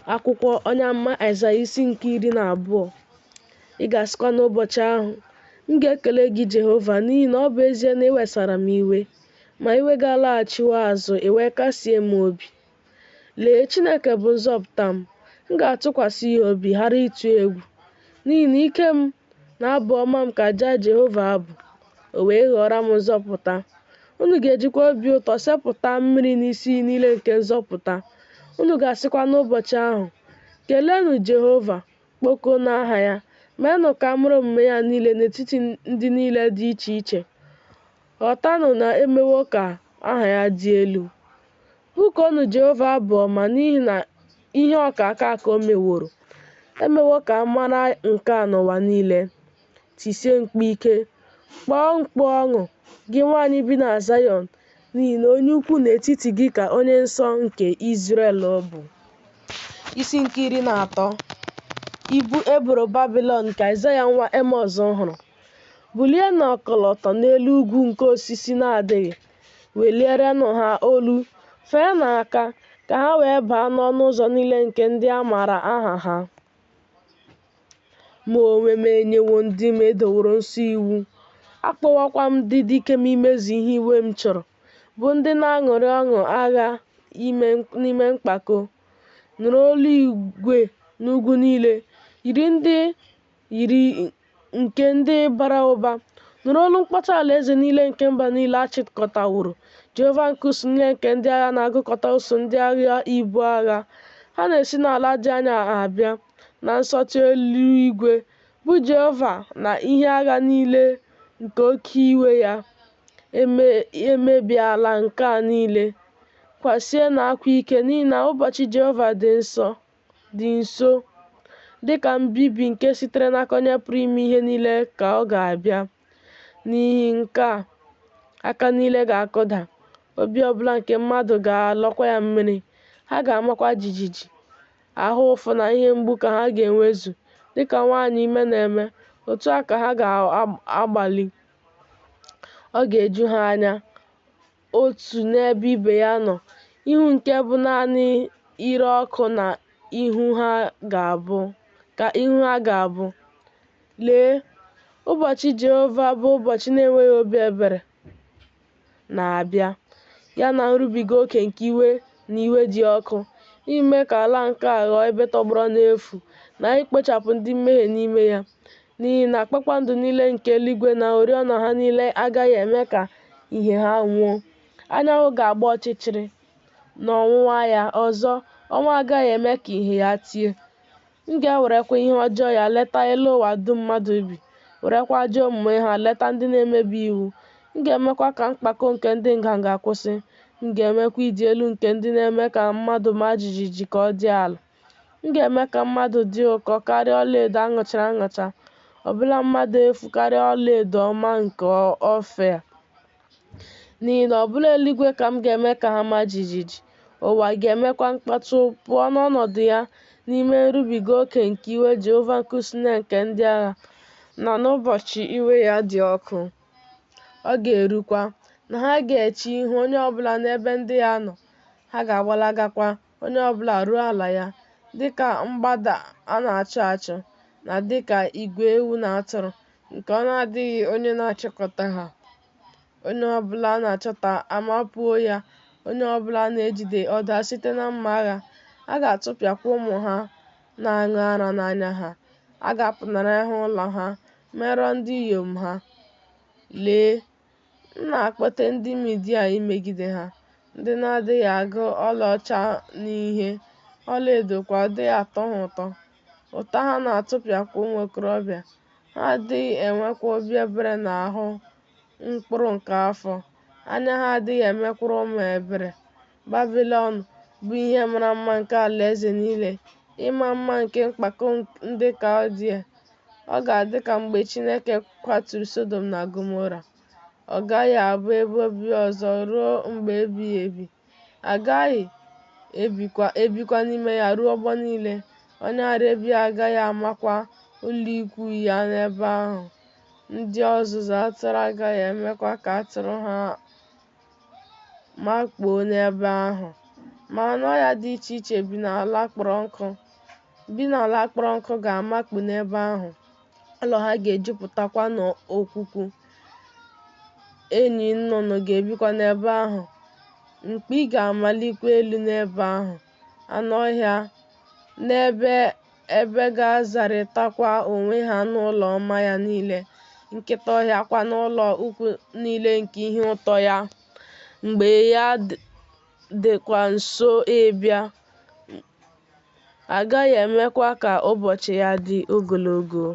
Akwụkwọ onye amụma Aịzaya isi nke 12. Ị ga-asịkwa n'ụbọchị ahụ, M ga-ekele gị, Jehova, n'ihi na ọ bụ ezie na ị wesara m iwe, ma iwe gị alaghachiwo azụ, i wee kasie m obi. Lee, Chineke bụ nzọpụta m, m ga-atụkwasị ya obi, ghara ịtụ egwu, n'ihi na ike m na abụ ọma m ka Jaa Jehova bụ, o wee ghọọra m nzọpụta. Unu ga-ejikwa obi ụtọ sepụta mmiri n'isi iyi niile nke nzọpụta. Unu ga-asịkwa n'ụbọchị ahụ, Keleenụ Jehova, kpọkuonụ aha ya, meenụ ka a mara omume ya niile n'etiti ndị niile dị iche iche. Ghọtanụ na e mewo ka aha ya dị elu. Bụkuonụ Jehova abụ ọma n'ihi na ihe ọkaaka ka o meworo. E mewo ka a mara nke a n'ụwa niile. Tisie mkpu ike, kpọọ mkpu ọṅụ, gị nwaanyị bi na Zayọn, n'ihi na onye ukwu n'etiti gị ka Onye Nsọ nke Izrel bụ. Isi nke 13. Ibu e boro Babilọn nke Aịzaya nwa Emọz hụrụ. Bulienụ ọkọlọtọ n'elu ugwu nke osisi na-adịghị, welierenụ ha olu, feenụ aka, ka ha wee baa n'ọnụ ụzọ niile nke ndị a maara aha ha. Mụ onwe m enyewo ndị m e doworo nsọ iwu, akpọwokwa m ndị dike m imezu ihe iwe m chọrọ, bụ ndị na-aṅụrị ọṅụ agha n'ime mpako. Nụrụ olu igwe n'ugwu niile, yiri nke ndị bara ụba. Nụrụ olu mkpọtụ alaeze niile nke mba niile a chịkọtaworo. Jehova nke usuu niile nke ndị agha na-agụkọta usuu ndị agha ibu agha. Ha na-esi n'ala dị anya abịa, na nsọtụ eluigwe, bụ Jehova na ihe agha niile nke oke iwe ya, emebiela nke a niile. Kwasienụ akwa ike, n'ihi na ụbọchị Jehova dị nso, dị ka mbibi nke sitere n'aka Onye pụrụ ime ihe niile ka ọ ga-abịa. N'ihi nke a, aka niile ga-akụda, obi ọ bụla nke mmadụ ga-alọkwa ya mmiri, ha ga-amakwa jijiji. Ahụ ụfụ na ihe mgbu ka ha ga-enwezu, dị ka nwaanyị ime na-eme, otu a ka ha ga-agbali. Ọ ga-eju ha anya, otu n'ebe ibe ya nọ, ihu nke bụ naanị ire ọkụ ka ihu ha ga-abụ. Lee, ụbọchị Jehova bụ ụbọchị na-enweghị obi ebere na-abịa, ya na nrubiga oke nke iwe na iwe dị ọkụ, ime ka ala nke a ghọọ ebe tọgbọrọ n'efu na ikpochapụ ndị mmehie n'ime ya. N'ihi na kpakpando niile nke eluigwe na oriọna ha niile agaghị eme ka ìhè ha nwuo. Anyanwụ ga-agba ọchịchịrị n'ọnwụnwa ya, ọzọ, ọnwa agaghị eme ka ìhè ya tie. M ga-ewerekwa ihe ọjọọ ya leta elu ụwa dum mmadụ bi, werekwa ajọ omume ha leta ndị na-emebi iwu. M ga-emekwa ka mpako nke ndị nganga kwụsị, m ga-emekwa ịdị elu nke ndị na-eme ka mmadụ maa jijiji ka ọ dị ala. M ga-eme ka mmadụ dị ụkọ karịa ọlaedo a nụchara anụcha, ọbụna mmadụ efu karịa ọlaedo ọma nke Ofia. N'ihi na ọbụna eluigwe ka m ga-eme ka ha maa jijiji, ụwa ga-emekwa mkpọtụ pụọ n'ọnọdụ ya n'ime nrubiga oke nke iwe Jehova nke usuu niile nke ndị agha, na n'ụbọchị iwe ya dị ọkụ. Ọ ga-erukwa, na ha ga-eche ihu onye ọ bụla n'ebe ndị ya nọ, ha ga-agbalagakwa onye ọ bụla ruo ala ya, dị ka mgbada a na-achụ achụ, na dị ka igwe ewu na atụrụ, nke ọ na-adịghị onye na-achịkọta ha. Onye ọ bụla a na-achọta, a mapuo ya, onye ọ bụla a na-ejide, ọ daa site na mma agha, a ga-atụpịakwa ụmụ ha na-aṅụ ara n'anya ha, a ga-apụnara ha ụlọ ha, merụọ ndị inyom ha. Lee, m na-akpọte ndị Midia imegide ha, ndị na-adịghị agụ ọlaọcha n'ihe, ọlaedo kwa, ọ dịghị atọ ha ụtọ. Ụta ha na-atụpịakwa ụmụ okorobịa, ha adịghị enwekwa obi ebere n'ahụ mkpụrụ nke afọ, anya ha adịghị emekwara ụmụ ebere. Babilọn bụ ihe mara mma nke alaeze niile, ịma mma nke mpako ndị Kaldia. Ọ ga-adị ka mgbe Chineke kwaturu Sọdọm na Gọmọra. Ọ gaghị abụ ebe obibi ọzọ ruo mgbe ebighị ebi. A gaghị ebikwa n'ime ya ruo ọgbọ niile. Onye Arebia agaghị amakwa ụlọikwu ya n'ebe ahụ. Ndị ọzụzụ atụrụ agaghị emekwa ka atụrụ ha makpuo n'ebe ahụ. Ma anụ ọhịa dị iche iche bi n'ala kpọrọ nkụ ga-amakpu n'ebe ahụ, ụlọ ha ga-ejupụtakwa n'okwukwu. Enyi nnụnụ ga-ebikwa n'ebe ahụ, mkpi ga-amalikwa elu n'ebe ahụ, anụ ọhịa na-egbe egbe ga-azarịtakwa onwe ha n'ụlọ ọma ya niile, nkịta ọhịa kwa n'ụlọ ukwu niile nke ihe ụtọ ya. Mgbe ya dịkwa nso ịbịa, a gaghị emekwa ka ụbọchị ya dị ogologo.